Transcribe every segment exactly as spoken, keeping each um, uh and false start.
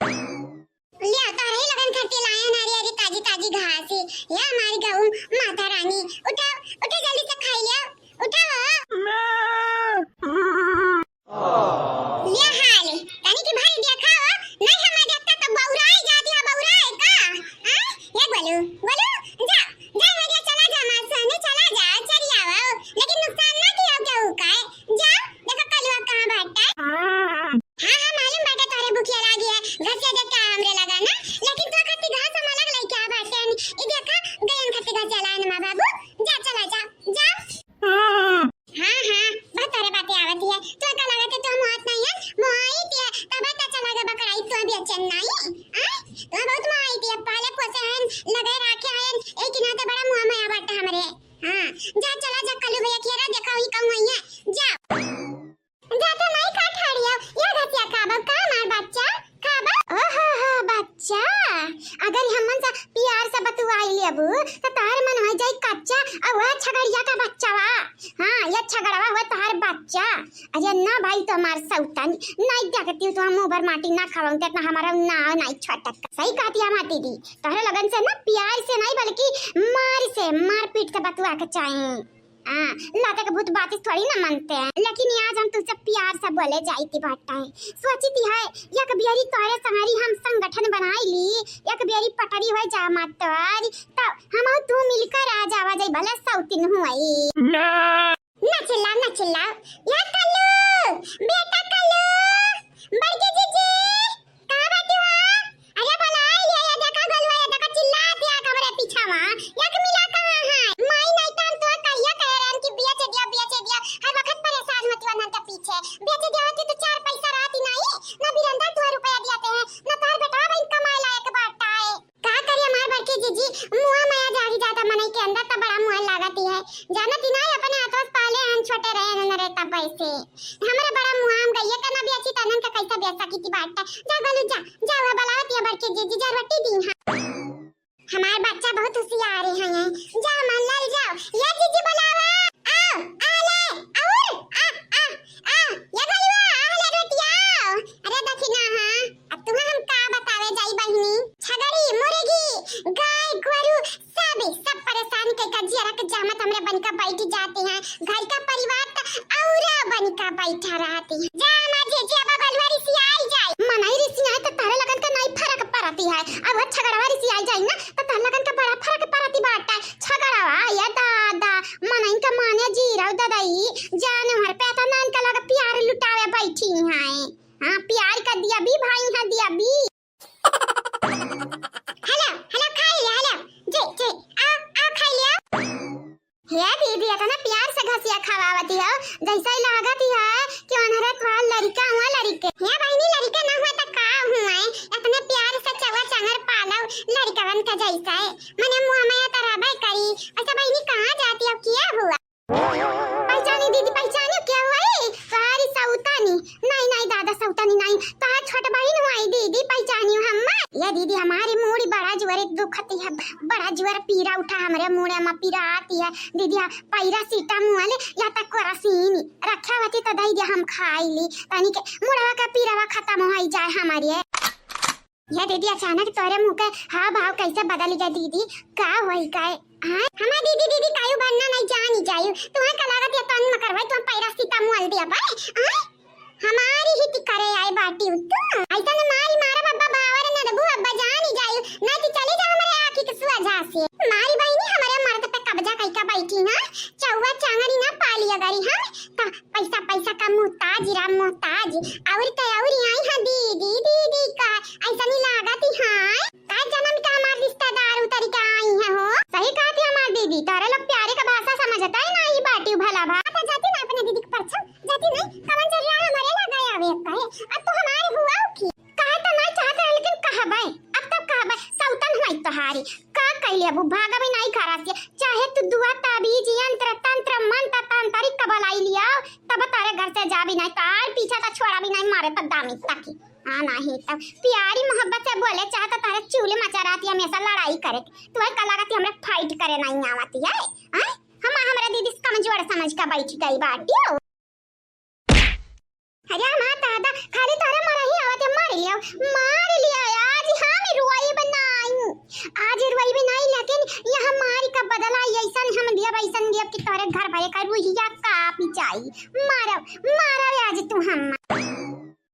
लिया, तोहरे ही लगन खातिर लाया नारी, अरे ताजी ताजी घास ही। या हमारी गऊ माता रानी, उठा, उठा जल्दी से खाई लिया, उठा हो। लिया हाल, तनी की भाई देखा हो, नहीं हमारे देखता तो बौराई जाती है, बौराई का? हाँ? ये बोलू, बोलू, जा, जा हमारे चला जा, मार सोने चला जा, चली आओ, लेकिन नुकसान ना किया क्या हुआ है? जा, देखो कलुआ कहाँ बैठा है। हाँ, हाँ, मालूम बाटे तोहरे भुखिया लागी है, घसिया देख के हमरे लगा ना, लेकिन तोहरे खातिर घास हम अलग लेके आ बाटे। ई देखा, गयन खातिर घसिया लाए ना माँ बाबू, जा चला जा, जा। हाँ, हाँ, बहुत तोहरे बातें आवत है, तोहका लागत है तो हम हाथ नहीं है, मोहाई दिया, तब तो चला गया बकराई तो भी अच्छा नहीं, आय? तो बहुत मोहाई दिया, पहले पोसे हैं, लगे राखे हैं, एक ही नाते बड़ा मुँह में आ बाटे हमरे। हाँ, जा चला जा कल्लू भैया खेरा देखा हुई कहूँ है, जा। जाता नहीं का ठाड़ियो, या घसिया खाबो का हमार बच्चा? खाबो? ओहो हो बच्चा, अगर हमन से प्यार से बतुआई लेबू, त तोहर मन हो जाई कच्चा, और वह छगड़िया का बच्चा वा। हाँ, ये छगड़वा हुआ तोहर बच्चा। अरे ना भाई, तो हमार सौतन, नहीं देखती हूँ तो हम मुँह भर माटी ना खाऊं, इतना हमारा नाव नहीं छोटक। सही कहती है हमार दीदी, तोहरे लगन से ना प्यार से नहीं बल्कि मार से, मारपीट से बतुआ के चाहे। हाँ, लाते के भूत बातिस थोड़ी ना मानते हैं, लेकिन आज हम तुझसे प्यार से बोले जाई थी बात है। सोची थी है, एक बेरी तोहरे संगरी हम संगठन बनाई ली, एक बेरी पटरी हो जा मातोरी, तब हम तू मिलकर आ जावा जाई, भले सौतिन हुई। ना। ना चिल्ला, ना चिल्ला, या कल्लू, बेटा कल्लू, बड़की जीजी, कहाँ बाटी हो? अरे बोलाई ले, ये देखा गलुआ, ये देखा चिल्ला दिया हमरे पीछा मा। एक मिला कहाँ है? माई नहीं तो हम तो कहिया कह रहे हैं कि बेच दिया, बेच दिया। हर वक्त परेशान होती वरना के पीछे। बेच दिया होती तो चार पैसा रहती नहीं, ना बिरंदा तुहा रुपया दिया ते हैं, ना तोहर बेटवा बहन कमाए लायक बाटा है। का करी हमार बड़की जीजी, मुआ मया जागी जाता मनई के अंदर त बड़ा मुआ लागती है। जानती नहीं अपने हाथों से पाले हन छोटे रहे हन रे तब से। हमरा बड़ा मुआम गइया का ना बेची तनन का कैसा बेच सकी थी बाटा। जा गोलू जा, जा वह बलावत या बड़के जीजी जा रोटी दी हाँ। हमार बच्चा बहुत होशियार है, जा मान लाल जाओ। ये जीजी बुलावा, आओ, आ ले, और, आ, आ, आ, ये गोलुआ, आ ले रोटिया, अरे दखिना हाँ, अब तुम्हें हम का बतावे जाई बहिनी, छगड़ी, मुर्गी, गाय, गोरू, सब, सब परेशान कइका जियरा के जामत हमरे बनिका बैठ जाते हैं। घर का परिवार त औरा बनिका बैठा रहती है। जा हमार जीजी अब बलुआ रिसियाई जाए। मनई रिसियाए त तहरे लगन का नाई फरक परती है। अब वह छगड़वा रिसियाई जाए ना त तहरे लगन का बड़ा फरक परती बाटा। छगड़वा, ये दादा, मनई का माने जीरो ददई, जानवर पे त नान का लग प्यार लुटावे बैठी हैं। हाँ, प्यार का दिया भी भाई, हाँ दिया भी। हेलो, हेलो, खाई लिया, हेलो। जी, जी, आओ, आओ, खाई लिया। हे दीदी, इतना प्यार से घसिया खवावती हो, जैसे ही लागत ही है कि उन्हरे तोहार लड़िका हुआ, लड़िके। हे बहिनी, लड़िका ना हुआ त का हुआ है? इतने प्यार से चवा चांगर पालो, लड़िकवन के जैसा है। मने मुँह में तरहबे करी। अच्छा बहिनी, कहाँ जाती हो, क्या हुआ? पहचानी दीदी, पहचानी क्या हुआ है? तोहारी सौतानी। नहीं, नहीं दादा, सौतानी नहीं, तोहार छोट बहिन हुआ है दीदी, पहचानी हूँ हम। ये दीदी, हमारी मूड़ी बड़ा जुअर दुखती है, बड़ा जुअर पीरा उठा हमरे मूड़े में पीरा आती है दीदी। हाँ, पैरासीटामोल या तक कोरासीन रखे होती तो दे दे, हम खाई ली, तनी के मुड़वा का पीरावा खत्म हो जाए हमारे। ये दीदी, अचानक तोरे मुँह के हाव भाव कैसे बदल गया दीदी? का होई का है? हाँ? हमार दीदी, दीदी कायू बनना नहीं जानी जायू। तुम्हें का लागत है तन मकरवाई, तुम पैरासीटामोल दिया पाए? हाँ? हमारी ही ती करे आए बाटी उत्तू। ऐसा ने मारी मारा बब्बा बावर न दबू अब्बा जानी जायू। नहीं तो चली जा हमारे आँखी के सुआ झांसे। मारी बहिनी हमारे मर्द पे कब्जा कइका बैठी ना। चौवा चांगरी ना पाली अगरी हम। त पैसा, पैसा का मोहताज, राम मोहताज। और तो और आई है दीदी, दीदी का। ऐसा नहीं लागत ही, हाँ? का जन्म का हमार रिश्तेदार उतरी का आई है हो? सही कहती हमार दीदी, तारे लोग प्यारे का भाषा समझता ही नहीं बाटी भला भा। तो जाती ना अपने दीदी के परछम, जाती नहीं, कवन जरिया हमारे लगा आवे कहे। अब तो हमारे हुआ की। कहे तो नहीं चाहत रहे, लेकिन कहबे, अब तब कहबे, सौतन हुई तोहारी। का कैले अब भागबे नहीं करा से, चाहे तू दुआ ताबीज, यंत्र, तंत्र, मंत्र, तांत्रिक का बलाई लिया, तब तारे घर से जा भी नहीं, तार पीछा तो छोड़ा भी नहीं, मारे तब दामी तकी। हाँ, नहीं तब प्यारी मोहब्बत से बोले चाहता, तारे चूल्हे मचा रहती, हमेशा लड़ाई करे। तुम्हें का लागत है, हमरे fight करे नहीं आवती है, हैं? हम हमरा दीदी से कमजोर समझ का बैठ गई बाटी हो। अरे हमार दादा, खाली तोरे मरही आवत है, मार लिया, मार लिया। आज रोइबे नाहीं, लेकिन यह मारी का बदला अइसन हम लियब, अइसन लियब कि तोहरे घर भरे का रुइया काँपि जाई। मारब, मारब आज तू हम।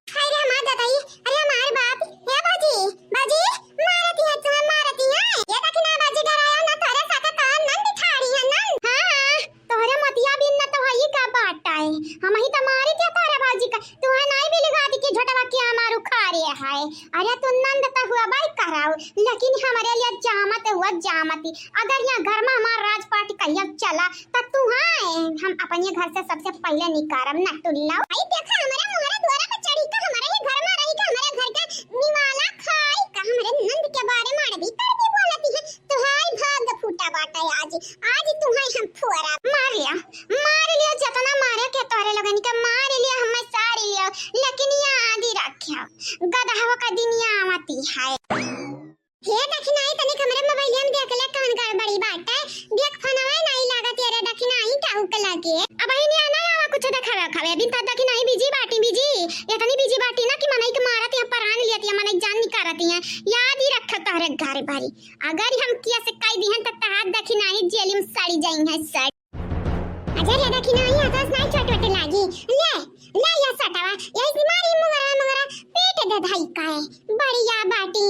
हाय रे हमार दादाई, अरे हमार बाप, हे बाजी, बाजी, मारती है तुम्हें, मारती है। ये देखी ना बाजी, डराया ना, तोहरे साथ काम नंद ठाड़ी है नंद। हाँ, हाँ, तोहरे मोतिया बिन न तो हई का बाटा है। हमही त मारी थे तोहरे बाजी का, तुम्हें नाहीं मिली गादी की झोटवा के हमार उखारे है। अरे तू नंद त हुआ बाई कराओ, लेकिन हमरे लिए जामत हुआ जामती। अगर यहाँ घर में हमार राजपाट कहिया चला, त तू हाँ, हम अपने घर से सबसे पहिले निकारब ना टुल्ला। आई देखा, हमरे मोहरा दुआरा पे चढ़ी का, हमरे ही घर में रही का, हमरे घर के निवाला खाई का, हमरे नंद के बारे में अड़बी तड़बी बोलती है। तो हाय भाग फूटा बाटा आज, आज तुम्हें हम फुअरा मार लिया, मार लिया, जतना मारे के तोहरे लोगन के मार लिया, हमें सार लिया, लेकिन याद ही रखियो, गदहवा का दिन आवती है। हे दखिनाई, तनिक हमरे मोबाइलिया में देख ले, कौन गड़बड़ी बाटे। देख, फोनवा नाहीं लागत, ये रे दखिनाई, केहू के लगे। अबहीं निया नाहीं आवा कुछ देखावे खावे, अभी तक दखिनाई बिजी बाटी, बिजी। इतनी बिजी बाटी ना कि मनई के मारत या परान लियत या मनई जान निकारत या। याद ही रख तोहरे घर भरी। अगर हम किया से कह दिहन त तहार दखिनाई जेल में सड़ी जाई है, सड़। अजर या दखिनाई, हथस नाहीं चोट वोट लागी। ले, ले या सटवा, यही से मारी मुंगरा मुंगरा, पीट दे धाई काए। बढ़िया बाटी।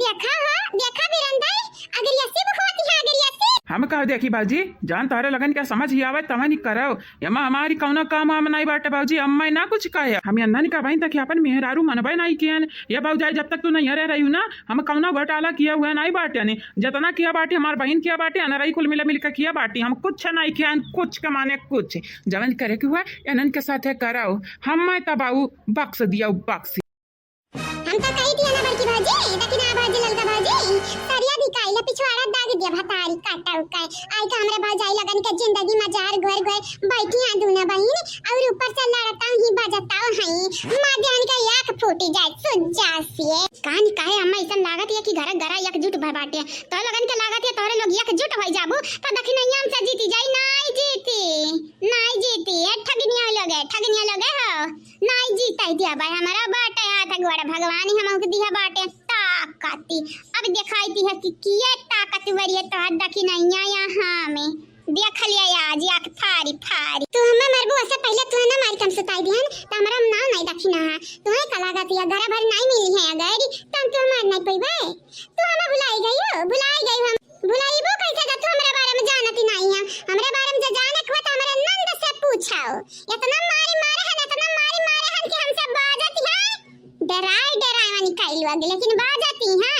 देखा हो, देखा बिरंदर, अगर यसी बुखवती है, अगर यसी। हम कहा देखी बाजी, जान तोहरे लगन के समझ ही आवे, तवन ही करव। यमा हमारी कौनो काम वाम नाहीं बाटे बाबूजी, अम्मा ना कुछ कहे। हम यन्ना नहीं कहबइन तक अपन मेहरारू मनबे नाहीं कियन। ये बाबूजाई, जब तक तू नैहरे रही ना, हम कौनो घोटाला किया हुआ नाहीं बाटे ने। जतना किया बाटे, हमार बहिन किया बाटे, अनरई कुल मिला मिलके किया बाटे। हम कुछ नाहीं कियन, कुछ के माने कुछ। जवन करे के हुआ, इनन के साथे करव। हम मैं तबाऊ बक्स दिया, बक्स। हम तो कही थी ना बड़की भौजी, देखी ना भौजी, ललका भौजी, सरिया भी काइला पिछवाड़ा दाग दिया भतारी काटा उकाए। आई का हमरे भौजाई लगन के जिंदगी में जहर घोर घोर बैठी हैं दोनों बहिन, और ऊपर से लड़ता ही बजता है। माँ देहन का आँख फूटी जाए सुज्जा से। कहानी काहे अम्मा ऐसन लागत है कि घर गरा एकजुट भर बाटे। तो लगन के लागत है तोहरे लोग एकजुट हो जाबू तो दखिनैया हमसे जीती जाई, नाई जीती, नाई जीती। ए ठगनिया लोग, ए ठगनिया लोग हो। नाई जीताई दिया भाई, हमारा बाटे हाथ गोड़ भगवान ही हमहू के दिया बाटे ताकती। अब देखाई दिया कि किए ताकतवर ये तोहर दखिनैया यहाँ में। देख लिया आज आँख फारी फारी। तू हमें मरबू, उससे पहले तू ना मारी कम सुताई दिहन, तो हमारा नाव नहीं दखिना है। तुम्हें का लागत या घर भर नहीं मिली है अगर, तो हम तू हमार नहीं पइबे। तू हमें भुलाई गई हो, भुलाई गई हो हम। भुलाइबो कैसे जब तू हमरे बारे में जानत ही नाहीं है? हमरे बारे में जे जानत हुआ तो हमरे नंद से पूछाओ। इतना मारी मारे हन, इतना मारी मारे हन कि हमसे बाजत है। डराए डराए वाली काइल वाली, लेकिन बाजत ही है।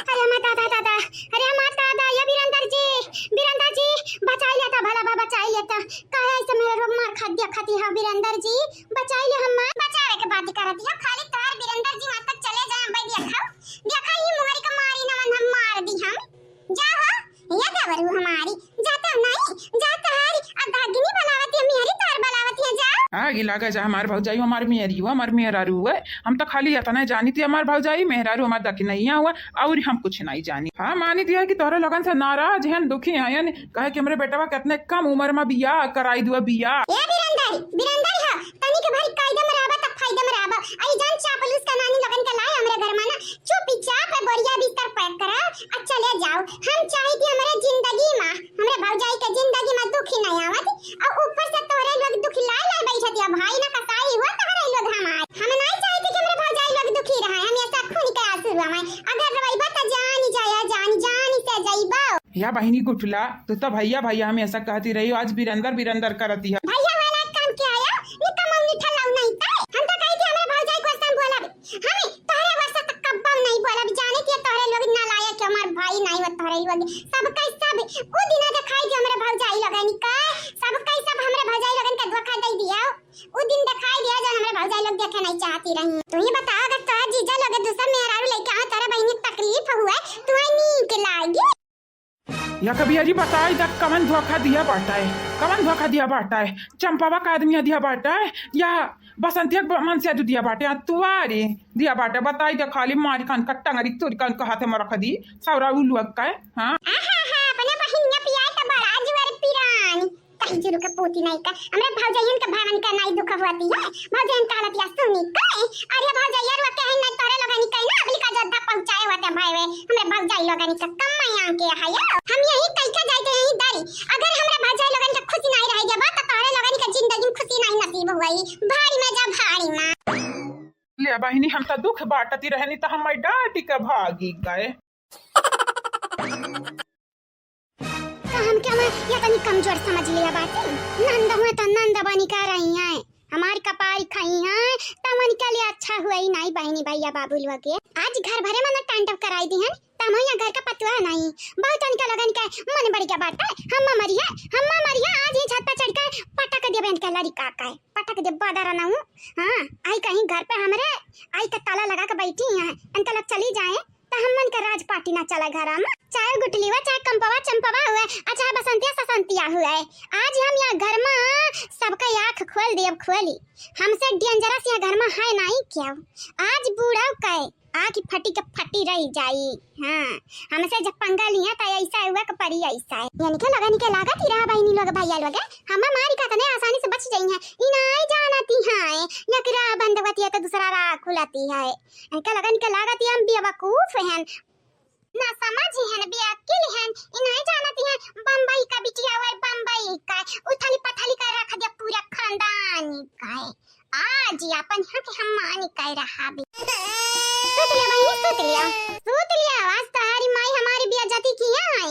अरे हमार दादा, दादा, अरे हमार दादा, ये बीरेंद्र जी, बीरेंद्र जी, बचाई लेता भला बा, बचाई लेता। काहे ऐसे मेरे लोग मार खा दिया खाती है बीरेंद्र जी, बचाई ले हमार। बचावे के बात करती हो, खाली तोहार बीरेंद्र जी वहाँ तक चले जाए, हम बैठ खाओ। देखा ही मुहरी का मारी नवन हम मार दी हम। जा हो, ये देवरू हमारी, जाते नहीं, जा तोहारी, आ धागिनी बलावत है, मेहरी तोहर बलावत है, जा। आगी लागा जा हमार भौजाई, हमार मेहरी हुआ, हमार मेहरारू हुआ। हम तो खाली इतना जानी थी हमार भौजाई, मेहरारू हमार दखिनैया हुआ, और हम कुछ नहीं जानी। हाँ, मानी दिया कि तोहरे लोगन से नाराज हन, दुखी हन, कहे कि हमरे बेटवा कितने कम उम्र में बियाह कराई दुआ बियाह। ए बीरेंद्र, बीरेंद्र है, तनी के भारी कायदा में रहबा तब फायदा में रहबा। आई जान चापलूस का नानी लगन के लाए हमरे घर में ना, चुपचाप बोरिया बिस्तर पैक करा, आ चले जाओ। हम चाही थी हमरे जिंदगी में, हमरे भौजाई के जिंदगी में दुखी नहीं आवत, और ऊपर से तोहरे लोग दुखी लाए लाए बैठत या भाई ना कसाई हुआ तोहरे लोग हमार। हम नहीं चाही थी कि हमरे भौजाई लोग दुखी रहे, हम ऐसा खून के आंसू रोवे। अगर रोइबा तो जान जाया, जान, जान से जाइबा। या बहिनी गुठला, तू तो भैया भैया हमेशा कहती रही हो, आज बिरंदर बिरंदर करती है। भैया वाला काम क्या आया? निकम्मा निठल्ला नहीं तो। हम तो कही थी हमरे भौजाई को ऐसा बोला। हमें तोहरे वास्ते तो कब्बो नहीं बोलब, जाने के तोहरे लोग नालायक है, हमार भाई नहीं हो तोहरे लोग। सब का सब वो दिन देखाई जो हमरे भौजाई लोगन का, सब का सब हमरे भौजाई लोगन के धोखा दे दिया। वो दिन देखाई दिया जो हमरे भौजाई लोग देखे नहीं चाहती रही। तू ही बता, अगर तोहरा जीजा लोग दूसर मेहरारू लेके आओ, तोहरे बहिनी के तकलीफ हुए, तुम्हें नीक लागी? या कभी अजी बताई द कवन धोखा दिया बाटा है, कवन धोखा दिया बाटा है? चंपावा का आदमी दिया बाटा है या बसंतिया के मन से दिया बाटे? या तुआरी दिया बाटे? बताई द खाली मारी कान का टंगरी तोरी कान का हाथे में रख दी सौरा उलुआ का है। हाँ, आहा हा, अपने बहिनिया पिया त बड़ा जुआर पिरान। कहीं जुरु के पोती नहीं का, हमरे भौजाइयन के भावन का नहीं दुख होती है। भौजाइयन का हालत या सुनी का, अरे भौजाइया रुआ के है नहीं तोरे लोगनी कहीं ना अगली का जद्दा पहुँचाए होते। भाई वे, हमरे भौजाई लोगन का कम माया के है यो। हम यही कह के जाते यही दारी। अगर हमरे भौजाई लोगन का खुशी नहीं रह गया बा, तो तोहरे लोगन का जिंदगी में खुशी नहीं नसीब हुई। भारी में जा, भारी में। ले बहिनी, हम तो दुख बाटती रहनी, तो हम डांटी के भागी गए। तो हम क्या मैं ये तनी कमजोर समझ लिया बाटी? नंद हुए तो नंद बनी का रही हैं, हमार कपारी खाई हैं, तो मन के लिए अच्छा हुआ ही नहीं बहिनी भैया बाबू लोग के। आज घर भरे मन तांडव कराई दी हैं, तो हम यहाँ घर का पतुआ नहीं। बहुत इनका लगन के मन बढ़ गया बाटे, हम मरिया, हम मरिया, आज ही छत पे चढ़ के पटक देबे इनके लड़का का, पटक दे बदर ना हूँ। हाँ, आई कहीं घर पे हमरे, आई के ताला लगा के बैठी हैं, इनका लग चली जाए। त हमन के राज पार्टी ना चला घरा में, चाहे गुठली हुआ, चाहे कंपवा चंपवा हुआ, आ चाहे बसंतिया ससंतिया हुआ। आज हम यहाँ घर में सबका आँख खोल देब, खोली। हमसे डेंजरस यहाँ घर में है नहीं क्या? आज बूढ़ा कहे आँख फटी के फटी रह जाई। हाँ, हमसे जब पंगा लिया त ऐसा हुआ के परी ऐसा है। यानी के लगा निके लागत ही रहा बहिनी लोग भैया लोग, हम मारी का तने आसानी से बच जाई हैं। ई नाई जानती हैं, एक राह बंद होती है तो दूसरा राह खुलती है। इनका लगन के लागत ही हम बेवकूफ हैं, ना समझ हैं, बेअक्ल हैं, ई नहीं जानती हैं बम्बई का बिटिया हुआ, बम्बई का उथली पथली कर रख दिया पूरा खानदान का। आज अपन हक हम मानी कह रहा भी। सूत लिया बहिनी, सूत लिया, सूत लिया। आज तोहरी माई हमारी बेइज्जती किया है,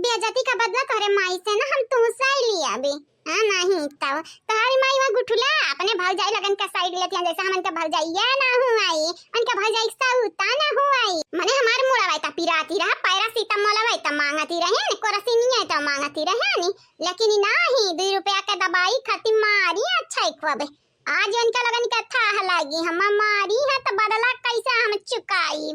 बेइज्जती का बदला तोहरे माई से ना हम तू सह लिया भी। हाँ, नहीं तब तोहरी माई वहाँ गुठुला अपने भौजाई लगन का साइड लेती हैं, जैसे हमन के भौजाई ये ना हुआई, उनके भौजाई सौता ना हुआई। मने हमार मुड़ा वाई ता पिराती रहा, पैरासीटामोल वाई ता मांगती रहे, कोरसिनिया ता मांगती रहे नी, लेकिन ई नाही, दुई रुपया के दवाई खाती मारी अच्छा एक बे। आज उनका लगन के थाह लागी, हम मारी है तो बदला कैसे हम चुकाई।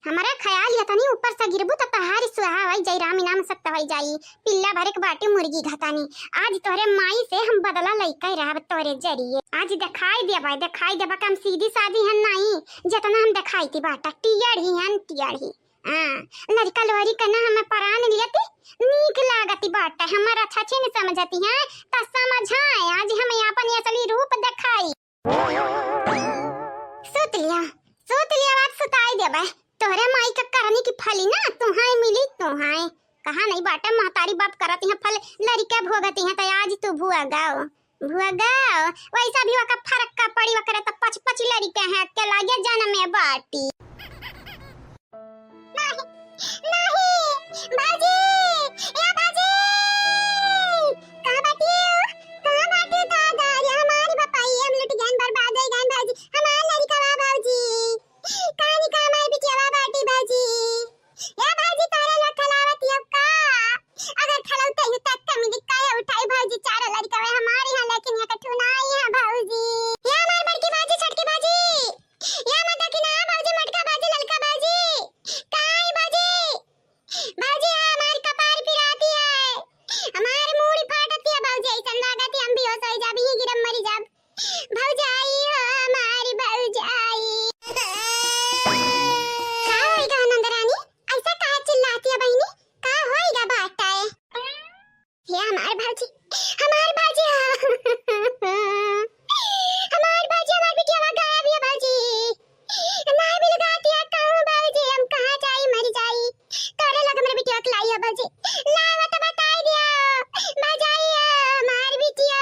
हमारा ख्याल ये तनी ऊपर से गिरबू त तहारी सुहा होई जाई, राम नाम सत्य होई जाई। पिल्ला भरे के बाटी मुर्गी घतानी। आज तोहरे माई से हम बदला लइके रहब तोहरे जरिए। आज दिखाई देबा, दिखाई देबा कि हम सीधी सादी हन नहीं, जितना हम दिखाई थी बाटा, टियड़ ही हन, टियड़ ही। हाँ, लड़का लोरी के ना हमें परान लियती, नीक लागती बाटे, हमार अच्छा छीन समझती हैं, त समझाए, आज हम आपन असली रूप देखाई। सूत लिया, सूत लिया, अब सुताई देबे। तोहरे माई के करनी की फली ना, तुहाई मिली, तुहाई। कहा नहीं बाटे, महतारी बाप करती हैं फल, लड़के भोगती हैं, त आज तू भुआ गाओ। भुआ गाओ, वैसा भी ओकर फरक का पड़ी, ओकरे त पच पच लड़के हैं, के लागे जनमे बाटी। नहीं, नहीं, बाजी, ए बाजी, कहाँ बाटी हो? कहाँ बाटी दादा? अरे हमारी बपाई, हम लुट गए, बर्बाद हो गए बाजी, हमार लड़का बा बाबूजी, कहानी का हमार बिटिया बा बाटी बाजी। ए भौजी, तोहरे ला खिलावत हियो का? अगर खिलौते ही तक कमी दिखाए उठाई भौजी, चारों लड़कवे हमारे यहाँ, लेकिन यहाँ कठुनाई है भौजी। ए हमार बड़की भौजी, छोटकी भौजी, ए हमार दखिना भौजी, मोटका भौजी, ललका भौजी, काई भौजी, भौजी, हाँ, हमार कपार पिराती है, हमार मूड़ी फाटती है भौजी, ऐसन लागत है हम बेहोश हो जाब, यहीं गिरब मरी जाब। भौजाई हो हमारी भौजाई। का होइगा नंद रानी? ऐसा काहे चिल्लाती है बहिनी? का होइगा बाटे? हे हमार भौजी, हमार भौजी हो। हमार भौजी, हमार बिटिया गायब है भौजी। ना मिल गाती है कहूँ भौजी, हम कहाँ जाई मर जाई। तोरे लोग हमरे बिटिया के लाई हो भौजी। लावा तो बताई दिया। भौजाई हो हमार बिटिया।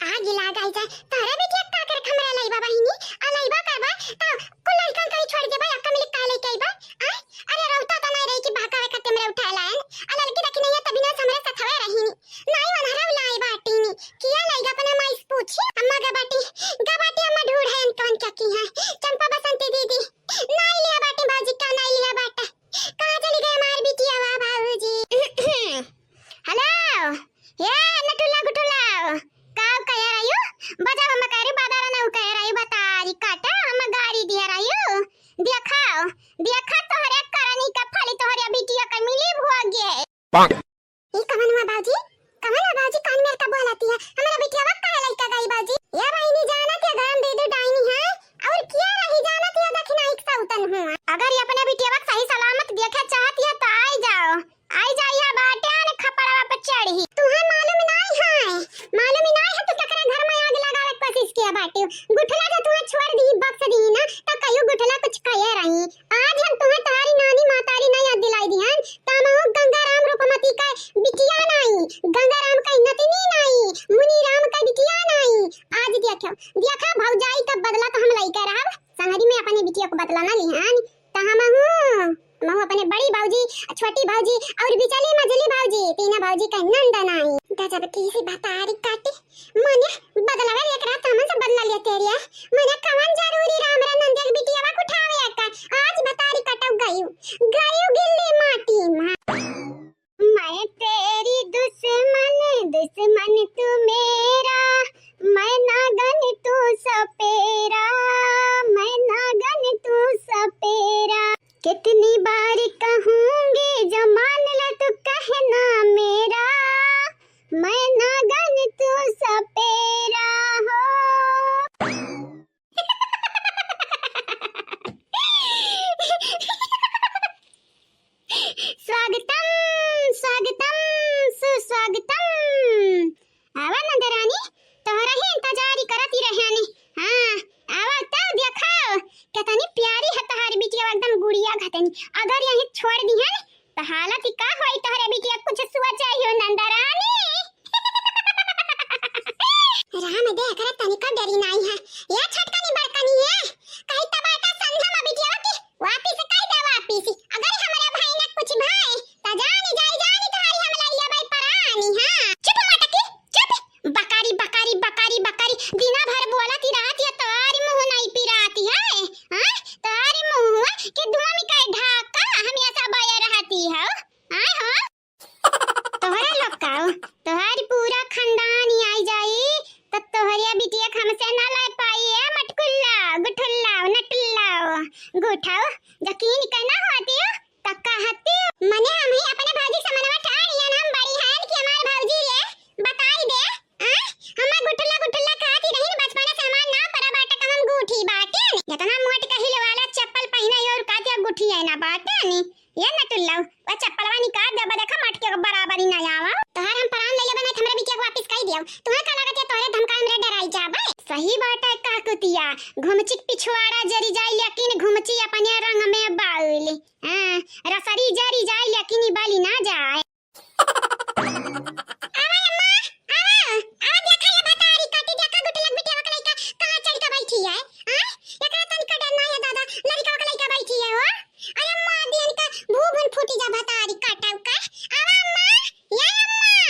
आगी लाग आई जाए, तोहरे बिटिया का करे हमरा लइबा बहिनी, आ लइबा करबा, त कुल लड़कन कहीं छोड़ देबा, अक्का मिली का लेके अइबा, आय? अरे रौता त नहीं रही कि बहकावे खातिर हमरे उठाए लायन, आ लड़की देखी नहीं है, तभी ना हमरे सथवे रहीनी, नाई वनहरा उलाई बाटीनी, किया लइगा अपने माई से पूछी, अम्मा गा बाटी, गा बाटी अम्मा ढूंढ है इनकवन क्या की है, चंपा बसंती दीदी, नाई लिया बाटी भौजी का, नाई लिया बाटा, कहाँ चली गई हमार बिटिया वा बाबूजी? हेलो, ए नटुला गुटुला, का कह रही हो? बजाओ, हम कह रही बादारा ना कह रही, बतारी काटा, हम गाड़ी दिया रही हो। देखाओ, देखा तोहरे करनी का फली तोहरे बिटिया का मिली भोगे। ई कवन हुआ बाबूजी? कवन हुआ बाबूजी? कौन मेर का बोलाती है? हमारा बिटिया वक्त काहे लइका गई बाबूजी? ए बहिनी जानत है गरम दे दो डाइनी है, और किया नहीं जानत है दखिनाई के सौतन हुआ। अगर ये अपने बिटिया वक्त सही सलामत देखे चाहती है तो आई जाओ। आई जाइए बाटे ने खपड़वा पे चढ़ी। तुहे मालूम नाई है, मालूम नाई है तू केकरे घर में आग लगावे के कोशिश किया बाटे। गुठला जो तुहे छोड़ दी, बख्श दी ना, तो कहियो गुठला कुछ कहे रही। आज हम तुहे बदला ना लिहान, त हमहू, हमहू अपने बड़ी भौजी, छोटी भौजी और बिचली मझली भौजी, तीना भौजी का नंद नाई। गजब की सी भतारी काटे, मने बदला वे एक रात हमन से बदला लिया तेरिया, मने कवन जरूरी रहा हमरा नंदिया के बिटिया बा उठावे का, आज भतारी कटक गयू, गयू गिल्ली माटी मा। मैं तेरी दुश्मन, दुश्मन तू मेरा, मैं नागन तू सपेरा, मैं नागन तू सपेरा। कितनी बार कहूँगी जो मान ले तू कहना मेरा, मैं नागन तू सपेरा हो। स्वागतम, स्वागतम, सुस्वागतम। आवा नंदरानी, तोहरा ही इंतजार करत ही रहनी। हाँ, आवा तब देखाओ, कितनी प्यारी है तोहारी बिटिया, एकदम गुड़िया घतनी। अगर यहीं छोड़ दिहन, त हालत ही का होई तोहरे बिटिया, कुछ सोचा ही हो नंदरानी। राम दे, एकरा तनिका डरी नाई है। या छोटकनी बड़कनी है, कही त बाटा संधा मा बिटिया की वापिस कई दे वापिस। अगर हमरा भाई ने कुछ भाई, त जानी जाई जानी तोहारी हम लइया बाई परानी, हाँ। चुप मटकी, चुप। बकारी, बकारी, बकारी, बकारी। दिना भर बोलत ही रहत है, तोहारी मुँह नाई पिराती है, हाँ? तोहारी मुँह के धुआं में काहे ढाका, हमेशा बया रहती है, हाँ, हाँ। तोहरा लोग का, तोहार पूरा खानदान ही आई जाई, त तोहरिया बिटिया के हमसे ना लड़ पाई। ए मटकुल्ला, गुठुल्ला, नटुल्ला, गुठाओ, यकीन करना होती हो, त कहती हो। मने हम ही अपने भौजी समनवा ठाड़ लिया, हम बड़ी हैं कि हमार भौजी ये बताई दे। आ? हमार गुठुल्ला, गुठुल्ला कहती रही न, बचपन से हमार नाम परा बाटे, कम हम गूठी बाटे। इतना मोट कहिल वाला चप्पल पहने और कहती अब गुठी है ना बाटे नी। ये नटुल्लऊ, वो चप्पलवा निकाल दे, बा देखा मटके के बराबरी ना आवा। तोहार हम परान ले लेबे, नहीं त हमरे बिटिया के वापिस कई दियो। तुम्हें का लागत है, तोहरे धमकाए में डराई जाबे? सही बात है, का कुतिया, घुमची के पिछवाड़ा जरी जाई, लेकिन घुमची अपने रंग में बाउल। हाँ, रसरी जरी जाई, लेकिन ई बाली ना जाए। आवा अम्मा, आवा, आवा, देखा ये भतारी काटी, देखा गुटलक बिटिया के लइका कहाँ चढ़ के बैठी है। हाँ, एकरा तनिका डर ना है दादा, लड़का के लइका बैठी है हो। अरे अम्मा, दियन का भू भून फूटी जा भतारी काटा का। आवा अम्मा, या अम्मा।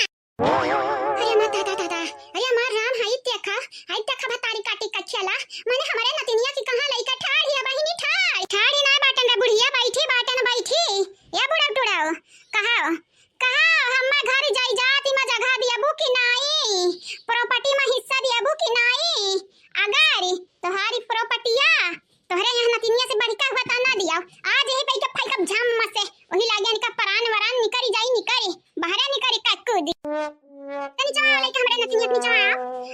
अरे अम्मा, दादा, दादा, अरे अम्मा, राम, हाई देखा, हाई देखा भतारी काटी कछला। मने हमारे नतिनिया की कहाँ लइका ठाड़ है बहिनी, ठाड़, ठाड़ ही ना बाटन रे बुढ़िया, बैठी बाटन, बैठी। या बुढ़ा टुड़ाओ, कहाओ, कहाओ, हम्मा घर जाई जाति मा जगह दियाबू कि नाई? प्रॉपर्टी मा हिस्सा दियाबू कि नाई? अगर तोहारी प्रॉपर्टिया तोहरे यहाँ नतिनिया से बढ़िका हुआ त ना दियाओ। आज यही पै के फैकब झम से, वही लागे इनका परान वरान निकरी जाई, निकरी, बहरे निकरी का कूदी। तनी चला लेके हमरे नतिनिया के चला।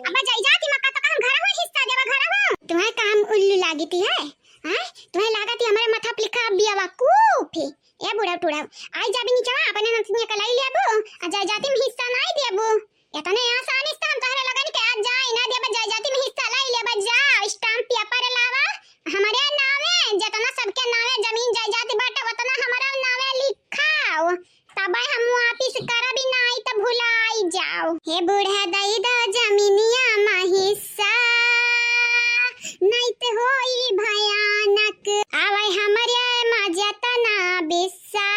अब जाई जाति मा का तो हम घर हो हिस्सा देवा घर हो। तुम्हें काम उल्लू लागिती है, हैं? तुम्हें लागत है हमारे माथा पे लिखा बियावा कूफी। ए बुढ़ा टुढ़ा, आई जाबी नीचवा, अपने नतिनिया का लाई लेबू, आ जायजादी में हिस्सा नाई देबू। इतने आसानी से हम तोहरे लोगन के आज जाई ना देबा, जायजादी में हिस्सा लाई लेबा, जाओ, स्टाम्प पेपर लावा, हमरे नावे, जितना सबके नावे जमीन जायजाद बाटे, उतना हमारा नावे लिखाओ, तबे हम वापिस करबी, नाई त भुलाई जाओ। हे बूढ़ा दई दो जमीनिया मा हिस्सा, नाई त होई भयानक। आवे हमरे मा जतना बिस्सा,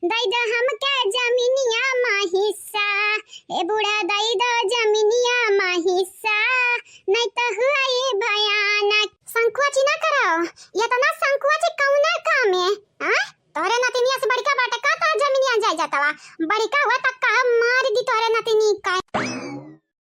दई दो हमके जमीनिया मा हिस्सा। ए बूढ़ा दई दो जमीनिया मा हिस्सा, नाई त होई भयानक। संकोच ना करो, इतना संकोच कौना काम है? हाँ? तोहरे नतिनिया से बड़का बाटे का तोहर जमीनिया जायजादवा? बड़का हुआ त कहा मार दी तोहरे नतिनी का।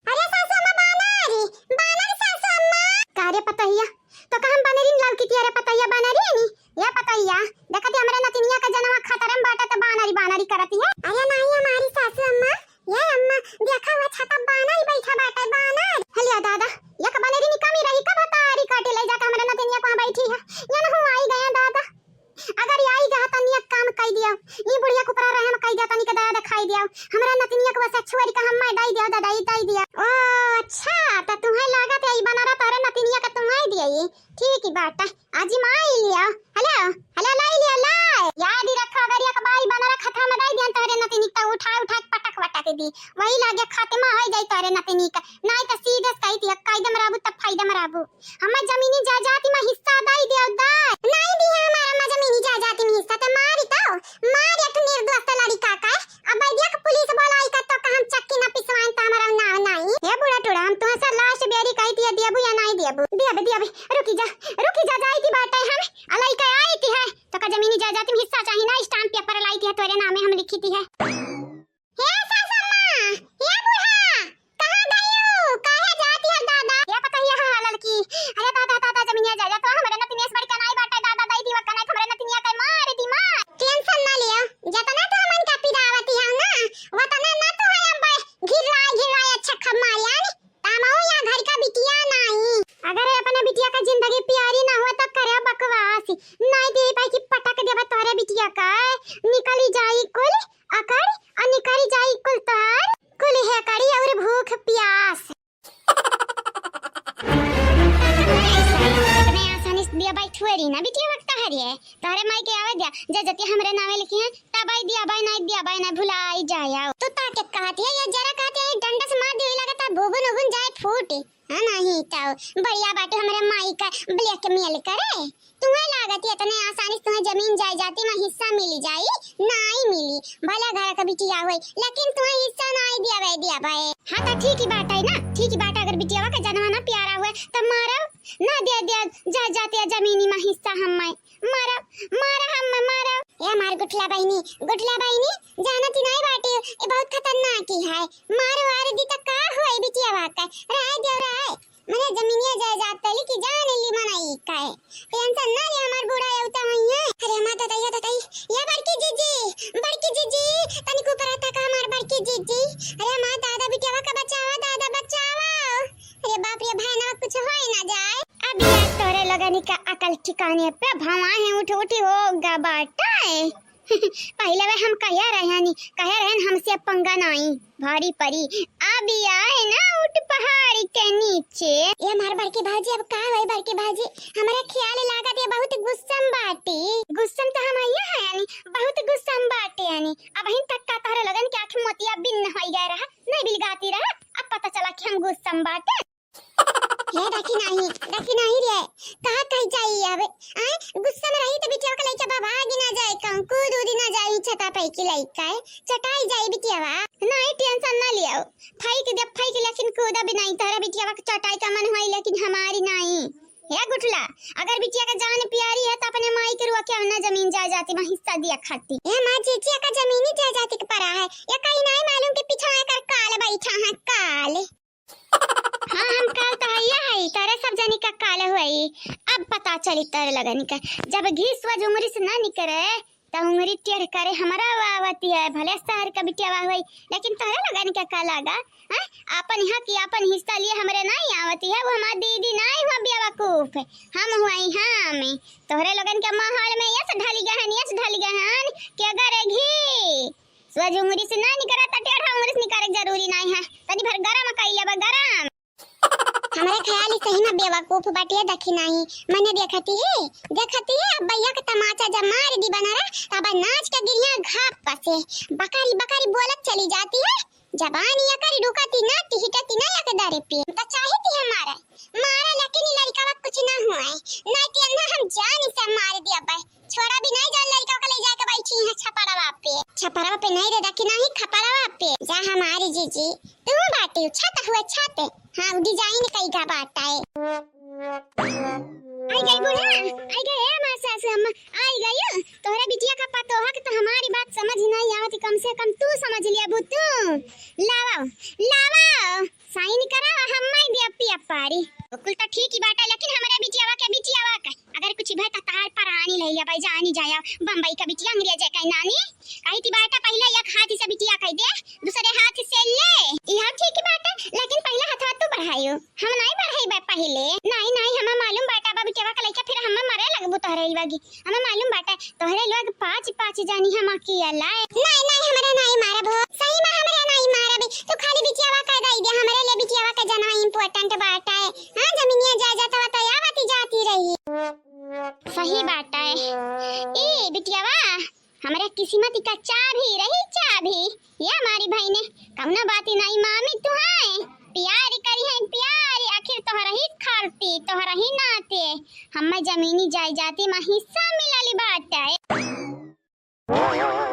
अरे सासू अम्मा बानर, बानर सासू अम्मा। का रे पतहिया, तो का हम बनरी लौकी थी? अरे पतहिया बनरी है नी, ये पतहिया, देखती हमरे नतिनिया का जनवा खतरे में बाटे त बानरी बानरी करती है। अरे नाही हमारी सासू अम्मा, ये अम्मा, देखा हुआ छाता बानर ही बैठा बाटे, बानर। हलिया दादा, एक बनरी निकामी रही, कब तारी काटे ले जाके हमरे नतिनिया को बैठी है। ये न हुआ आई गया दादा। अगर आई गया तनी एक काम कई दिया, ई बुढ़िया के ऊपर रहम कई दिया, तनी के दया दिखाई दिया। हमरा नतिनिया को बस छोड़ के हम मैं दई दिया, दादा, ई दई दिया। ओ अच्छा, त तुम्हें लागत है ई बनरा तोरे नतिनिया का तुम्हें दिया ई। ठीक ही बात है। आजी माई लिया। हेलो, हेलो, लाई लिया, लाई। याद ही रखो, अगर एक बाई बनरा खतरा में दई दिया तोहरे नतिनी, त उठा, उठा के पटक, पटक दी। वही लागे खात्मा हो जाई तोहरे नतिनी का। नाई त सीधे से कही थी, कायदे में रहबू, तब फायदे में रहबू। हमें जमीनी जायदाद में हिस्सा दई दियो, दई। त रुकी जा, जाई थी बाटे हम, अलाई का आई थी है, तो का जमीनी जायदाद में हिस्सा चाही ना, stamp paper लाई थी है, तोरे नामे हम लिखी थी है। हे सासम्मा, हे बूढ़ा, कहाँ गई हो? काहे जाती है दादा? ये पता ही है, हाँ, ललकी। अरे दादा, दादा, जमीनिया जायदाद तो हमरे नतनिया से बढ़ के नाई बाटे दादा, दई दीवा कनाई हमरे नतनिया के मार दी मार। Tension ना लिया, जतना तो हमन का पिरावती है ना, वतना ना तो है अब घिराए घिराए अच्छा खब मारियान। तामाऊ यहाँ घर का बिटिया नाई। अगर ये अपने बिटिया का जिंदगी प्यारी ना हुआ तो करे बकवास। नाई दे भाई की पटक देबा तोहरे बिटिया का। निकली जाई कुल अकड़, आ निकरी जाई कुल तार, कुल है कड़ी और भूख प्यास। इतने आसानी से दिया बाई थुएरी ना बिटिया वक्त हरिये। तारे माई के आवे दिया, जे जतिया हमरे नावे लिखी है, तबाई दिया बाई नाई दिया बाई ना भुलाई जाया। तू ताके कहती है, ये जरा कहती है, डंडा से मार दियो, लगता भुगुन उगुन जाए फूट। हाँ, नहीं तो बढ़िया बाटे हमरे माई का blackmail करे। तुम्हें लागत है इतने आसानी से तुम्हें जमीन जायदाद में हिस्सा मिली जाई? नाई मिली। भला घर का बिटिया होई, लेकिन तुम्हें हिस्सा नाई दिया बे, दिया बे। हाँ, तो ठीक ही बात है ना, ठीक ही बात है। अगर बिटियावा का जनवा ना प्यारा हुए, तब मारो ना, दे दिया जायदाद या जमीनी में हिस्सा हम माई। मारो, मारो हम, मारो। ए हमार गुठला बहिनी, गुठला बहिनी, जानती नाई बाटे, ये बहुत खतरनाक ही है। मारो वार दी त का होई बिटियावा का? राय दियो राय। मने जमीनिया जायदाद तली की जान ली मनाई का है। Tension ना ले, हमार बूढ़ा अवता हुई है। अरे माँ दादा, या दादा, या बड़की जीजी, बड़की जीजी, तनिक ऊपर आता का हमार बड़की जीजी? अरे माँ दादा, बिटियावा का बचावा दादा, बचावा। अरे बाप रे, भयानक कुछ होई ना जाए। अब यार तोरे लगनी का अकल ठिकाने पे भवा है, उठ उठी होगा बाटा है। पहिले वे हम कहे रहनी, कहे रहन हमसे पंगा नाई, भारी परी। अब आए ना उठ पहाड़ी के नीचे। ये हमार बड़की भाजी, अब का होई बड़की भाजी? हमरा ख्याल लागत ये बहुत गुस्सा में बाटी। गुस्सा में तो हम आइया है यानी, बहुत गुस्सा में बाटे यानी। अब हिन तक का तोहरे लगन के आँख मोतिया बिन होई गए रहा, नहीं बिलगाती रहा, अब पता चला कि हम गुस्सा में बाटे। हे देखी नाही, देखी नाही रे, का कही जाई अब? आय, गुस्सा में रही तो बिटिया के लइका बा भागी ना जाए, कहूँ कूद उदी ना जाए, छता पे की लइका है, चटाई जाई बिटियावा। नहीं, tension ना लियो, फेंक दे, फेंक, लेकिन कूदा भी नहीं, तारा बिटियावा के चटाई का मन होई, लेकिन हमारी नहीं। हे गुठला, अगर बिटिया का जान प्यारी है तो अपने माई के रुआ के ना जमीन जायदाद में हिस्सा दिया खाती। ए माँ, जीजिया का जमीनी जायदाद के परा है, या कहीं नहीं मालूम कि पीछा एकर काल बैठा है, काल। हाँ, हम काल तो हइया हई, तोरे सब जनी का काल होई। अब पता चली तोरे लगनी का, जब घी स्वज उंगरी से ना निकरे, त उंगरी टेढ़ करे हमरा आवती है। भले शहर का बिटियावा होई, लेकिन तोरे लगनी का का लागा? हैं? आपन यहाँ की आपन हिस्सा लिए हमरे नहीं आवती है, वो हमार दीदी नहीं हुआ बेवकूफ, हम हुआ हम। तोहरे लोगन के माहौल में यस ढल गहन, यस ढल गहन कि अगर घी स्वज उंगरी से ना निकरा, त टेढ़ा उंगरी से निकारे के जरूरी नाई है। तनी भर गरम कइले बा, गरम। हमरे ख्याल से सही में बेवकूफ बाटिया, देखी नाही। मने देखती है, देखती है, अब भैया के तमाचा जब मार दी बनरा, तब नाच के गिरिया घाप पसे। बकारी बकारी बोलत चली जाती है। जबान या करी रुकती ना, तिहिटती ना एक दरे पे। त चाहती है मारे, मारा, लेकिन ई लड़का कुछ ना हुआ है। नहीं तो ना हम जान से मार दिया बे। छोड़ा भी नहीं, जा लड़का के ले जाके बैठी है छपरवा पे। छपरवा पे नहीं रे, देखी नहीं, खपरवा पे। जा हमारी जीजी, तू बाटे छत हुए छत। हाँ, design कई का बाटा है। आई गई बूढ़ा, आई गई, ए हमार सासू अम्मा, आई गई। तोहरा बिटिया का पतोहा के तो हमारी बात समझ नहीं आवत, कम से कम तू समझ लिया बू तू। लावा, लावा। Sign करावा, हम माई दिया पिया पारी। कुल तो ठीक ही बाटा, लेकिन हमरे बिटियावा के, बिटियावा के अगर कुछ भय त तहार परानी ले लिया भाई, जानी जाया। बम्बई का बिटिया अंग्रेज है कहीं नानी। कही थी बाटा पहले एक हाथ से बिटिया कह दे, दूसरे हाथ से ले। यह ठीक ही बाटा, लेकिन पहले हथवा तू बढ़ायो। हम नहीं बढ़ाई बा पहले। नहीं, नहीं, हमें मालूम बाटा बा बिटियावा के लइका, फिर हमें मरे लगबू तोहरे इलवा की। हमें मालूम बाटे, तोहरे लोग पाँच, पाँच जानी हम अकेला है। नहीं, नहीं, हमरा नहीं मारब हो। सही में हमरा नहीं मारब। तू खाली बिटियावा का दई दे, हमरे लिए बिटियावा का जनवा important बाटे। हाँ, जमीनिया जायदादवा तो आवती जाती रही। सही बाटे। ए, बिटियावा, हमरे किस्मत का चाबी रही, चाबी। ये हमारी भाई ने कौनो बात ही नहीं मामी, तू है प्यार करी है, प्यार आखिर तोहरा ही खातिर, तोहरा ही नाते हमें जमीनी जायदादी में हिस्सा मिलल बाटे।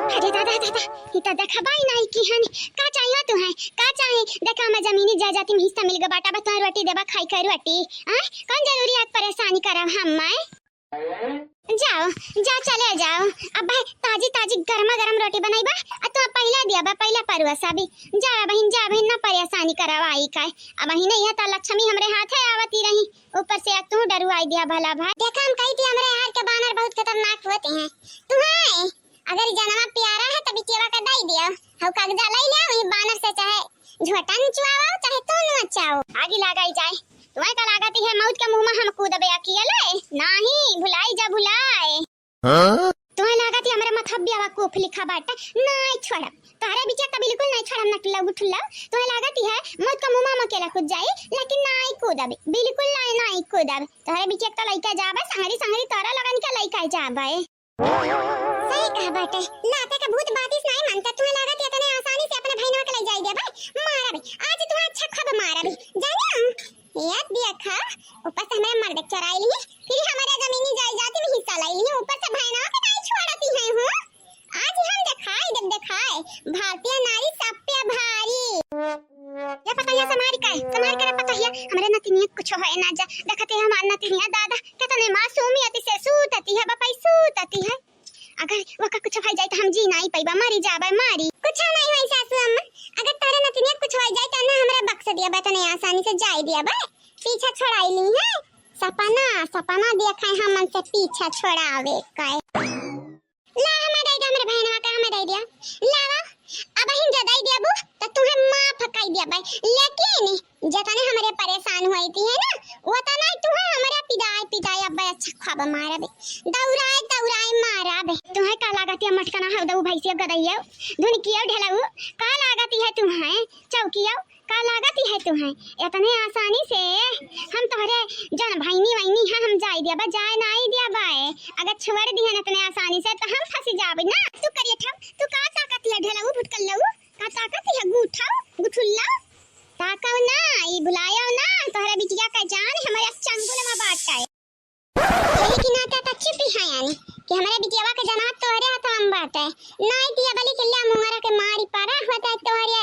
अरे दादा, दादा, ई त देखबाई नाई किहन। का चाहिए तुहैं? का चाही? देखा, हमें जमीनी जायदादी में हिस्सा मिल गवा बाटे, बस तुहैं रोटी देबा, खाई के रोटी। आय? कौन जरूरी है परेशानी करब हम, आय? जाओ, जाओ, चले जाओ। अब भाई, ताजी ताजी गरमा गरम रोटी बनाई बा, आ तू पहिले दिया बा, पहिले परुआ साबी। जा बहिन, जा बहिन, ना परेशानी करवाई काय। अब बहिन, यह त लक्ष्मी हमरे हाथे आवती रही, ऊपर से तू डरुआई दिया भला भाई। देखा, हम कही थी, हमरे यार के बानर बहुत खतरनाक होते हैं। तुहैं अगर जनवा प्यारा है, त बिटियवा का दई दिया। हऊ कागजा लई ले, वही बानर से चाहे झोटा नचवाओ, चाहे तू नचाओ। आगी लगाई जाए। तुहैं का लागत है, मौत के मुँह में हम कूदबे अकेले? नाही, भुलाई जा, भुलाई। हाँ? तुहैं लागत है, हमरे मथबियावा कोफ लिखा बाटे, नाही छोड़ब। तोहरे बिटिया का बिल्कुल नाही छोड़ब, ना टुल्ला गुठुल्ला। तुहैं लागत है, मौत के मुँह में हम अकेले कूद जाई, लेकिन नाही कूदबे, बिल्कुल नाही, नाही कूदब। तोहरे बिटिया का लइका जाबे, संगरी, संगरी तोहरा लगन के लइका जाबे। सही कहा बाटे, लाते का भूत बातिस नाई मानता। तुहैं लागत है इतने आसानी से अपने भैनवा के ले जाई देबे? मारबे, आज तुहैं अच्छा खूब मारबे, जानियो। ये देखा, ऊपर से हमरे मर्द के चोराई ली, फिर हमरे जमीनी जायदाद में हिस्सा लाई ली, ऊपर से भैनवा के नाई छोड़ती है, हूँ। आज हम देखाई, देख देखाए, भारतीय नारी सब पे भारी। ये पतोहिया संभारी का है, संभारी का रे पतोहिया, हमरे नतिनिया कुछ होए ना जा। देखते हैं हमार नतिनिया दादा, कितने मासूमियत से सूतती है, बपाई सूतती है। अगर वका कुछ भई जाए तो हम जी नाई पाइबा, मरी जाबे, मरी। कुछ नाई होई सासू अम्मा, अगर तोहरे नतिनिया कुछ होई जाए तो ना हमरा बक्स दिया बा, तने आसानी से जाए दिया बा, पीछा छोड़ाई ली है। सपना, सपना देखा है हमन से पीछा छोड़ावे का। ला, हमें दे दे, हमरे बहनवा का हमें दे दिया। लावा, अब हिन जो दे दिया बू, तो तुहैं माफ कर दिया भाई। लेकिन जतने हमरे परेशान हुई थी है ना, वतना ही तुहैं हमरे पिदाई पिदाई अब अच्छा खूब मारबे। दौड़ाए दौड़ाए मारबे। तुहैं का लागत है मटकना है दऊ भैंसिया गदइया, धुनकिया ढेलाऊ, का लागत है तुहैं चौकिया? का लागत है तुहैं? इतने आसानी से हम तोहरे जन भैनी वैनी है, हम जाए दिया बा, जाए नाई दिया बा। अगर छोड़ दिहन इतने आसानी से तो हम फंसी जाबे ना। तू करिए ठम, तू का ताकत है ढेलाऊ भुटकल्लाऊ? का ताकत है गूठा, गुठुल्ला? ताकव ना, ई बुलायव ना, तोहरे बिटिया का जान हमरे चंगुल में बाटे। यही की नाते त चुप ही है यानी कि हमरे बिटियावा के जनाब तोहरे हाथ में बाटे। नाई दिया बली के लिया मुंगरा के मारी पड़ा होता है तोहरे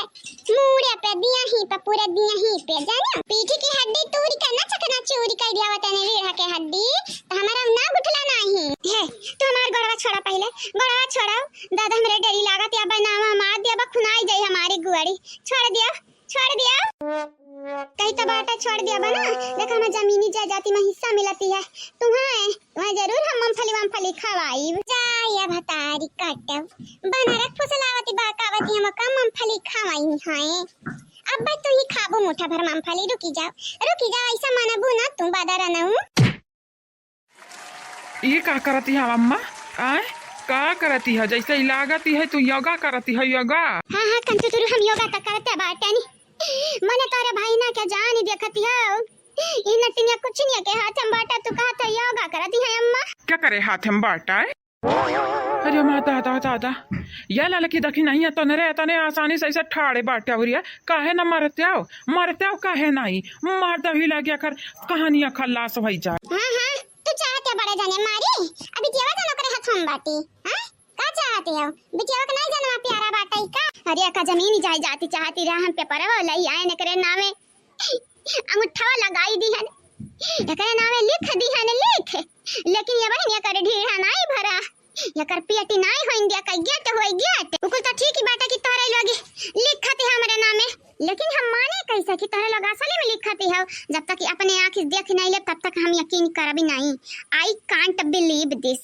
मूड़े पे, दिया ही पे, पूरे दिया ही पे, जानियो। पीठी की हड्डी तूरी के ना चकना चूरी कर दिया होता ने रीढ़ा के हड्डी, तो हमारा ना उठला नाही। हे, तू हमार गोड़वा छोड़ा पहिले, गोड़वा छोड़ा। दादा हमरे डरी लागत या बनावा मार दिया बा, खुनाई जाई हमारी गुआड़ी। छोड़ दिया। छोड़ दिया। कही तो बाटा छोड़ दिया बा ना। देख, हमें जमीनी जायदादी में हिस्सा मिलती है। तुहैं, तुहैं जरूर हम मूंगफली वमफली खवाई। जा ये भतारी काटब। बनारस फुसलावती बहकावती हम का मूंगफली खवाई है। अब बस तू ही खाबू मुठा भर मूंगफली। रुकी जाओ, रुकी जाओ, ऐसा मानबू ना तू बादर रहू। ये का करती है अम्मा? आय, का करती है? जैसे ही लागती है तू योगा करती है, योगा। हाँ, हाँ, कंचू तुरु, हम योगा त करते बाटे नी। मने तोरे भाई ना के जान देखती हो। ई नटिनिया कुछ नहीं के हाथ में बाटा, तू कहत है योगा करती है अम्मा। क्या करे हाथ में बाटा है? अरे माँ दादा, दादा, या ललकी देखी नहीं है तोहरे, इतने आसानी से ऐसे ठाड़े बाटे अउरिया, काहे न मरते हो, मरते हो काहे नहीं, मार दही लगे कर कहानियाँ खल्लास होई जाए। हाँ, हाँ, तू चाहते बड़े जने मारी, अभी केवा जनो करे हाथ में बाटी, हाँ? का चाहते हो? बिटिया के नहीं जनवा प्यारा बाटे का? अरे का जमीन जायदाद चाहती रहा, हम पेपरवा लई आए एकरे नामे अंगूठवा लगाई दिहन, एकरे नामे लिख दिहन, लिख। लेकिन ये बहिन, एकर ढीढ़ा नाई भरा, एकर पेटी नाई होइन दिया, कई गेट होई गेट। उकुल तो ठीक ही बाटे कि तोहरे लोग लिखत है हमरे नामे, लेकिन हम माने कैसे कि तोहरे लोग असली में लिखत हो? जब तक कि अपने आँख से देख नहीं ले, तब तक हम यकीन करबी नहीं। I can't believe this।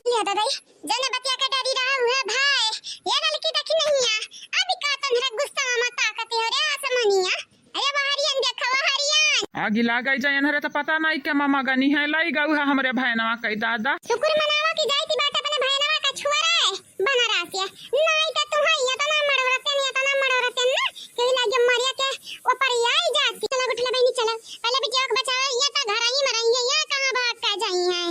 ले दादा, जने बतिया के डरी रहा हुए भाई, ये लड़की देखी नहीं है, अभी का तोहरे गुस्सा में ताकत हो रे आसमानिया। अरे बहरियन देखो, बहरियन। आगी लाग जाए एनहरे तो पता नहीं के ममा गनी है, लाई गऊ है हमरे भैनवा कई दादा। शुक्र मनावा कि जाई थी बात अपने भैनवा का छुआ रे, बनारसिया। नहीं तो तू है इतना मड़ोरतन, इतना मड़ोरतन ना, कि लागे मरिया के ऊपर आई जाती। चलो उठ ले बहनी, चलो। पहले बिटिया को बचाओ, ये तो घर ही में रही है, ये कहाँ भाग का जाई है?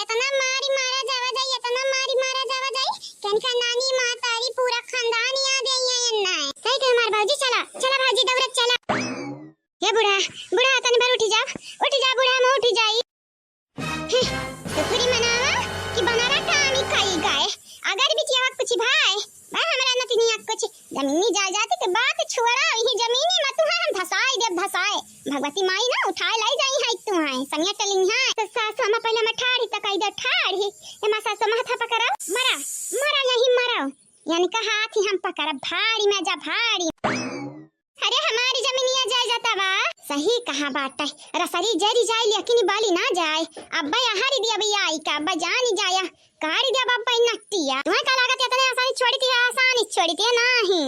इतना मारी मारा जावा जाई, इतना मारी मारा जावा जाई, कि इनका नानी, माँ, तारी, पूरा खानदान याद आई है इन्ना है। सही कहे हमार भौजी, चला, चला भौजी, दौड़त चला। हे बूढ़ा, बूढ़ा, तनी भर उठी जा, उठी जा बूढ़ा, हम उठी जाई। हे, शुक्री मनावा कि बनारा का जमीनी जायदाद के बात छोड़ा, इही जमीनी मा तुहैं हम धसाई देब, धसाए। भगवती माई ना उठाए लाई जाई है तुहैं, समिया टलिन है। तो सासु अम्मा पहले मैं ठाढ़ी तक आई दे ठाढ़ी। ए माँ सासु अम्मा हाथ पकड़ो, मरा, मरा यही मरा। यानी का हाथ ही हम पकड़ब, भाड़ी में जा भाड़ी। अरे हमारी जमीनिया जायदाद बा। सही कहा बाटे, रसरी जरी जाए लेकिन बली ना जाए। अब्बा यहाँ री दिया भैया आई का, अब्बा जानी जाया। काढ़ी दिया बाबा ई नट्टिया। तुम्हें का लागत इतने आसानी छोड़ी थी, आसानी छोड़ी थी नहीं।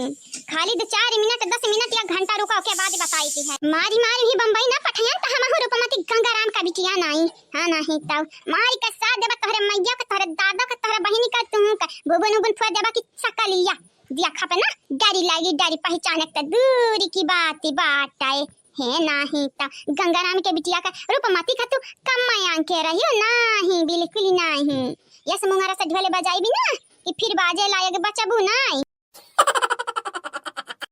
खाली दो चार मिनट, दस मिनट या घंटा रुका, ओके बाद बताई थी है। मारी मारी ही बम्बई ना पठायन त हमहू रूपमती गंगाराम का बिटिया नहीं। हाँ नहीं तब मारी का साथ देबा तोहरे मैया का, तोहरे दादा का, तोहरे बहिनी का, तू का बुबुन उबुन फुआ देबा की सकलिया। दिया खपे ना, डरी लागी डरी, पहचाने त दूरी की बात बाटे। हे नाही त गंगाराम के बिटिया का रूपमती का तू कम मायांग के रहियो नाही, बिल्कुल नाही। यस मुंगरा से ढोले बजाई भी ना कि फिर बाजे लायक बचबू नाही।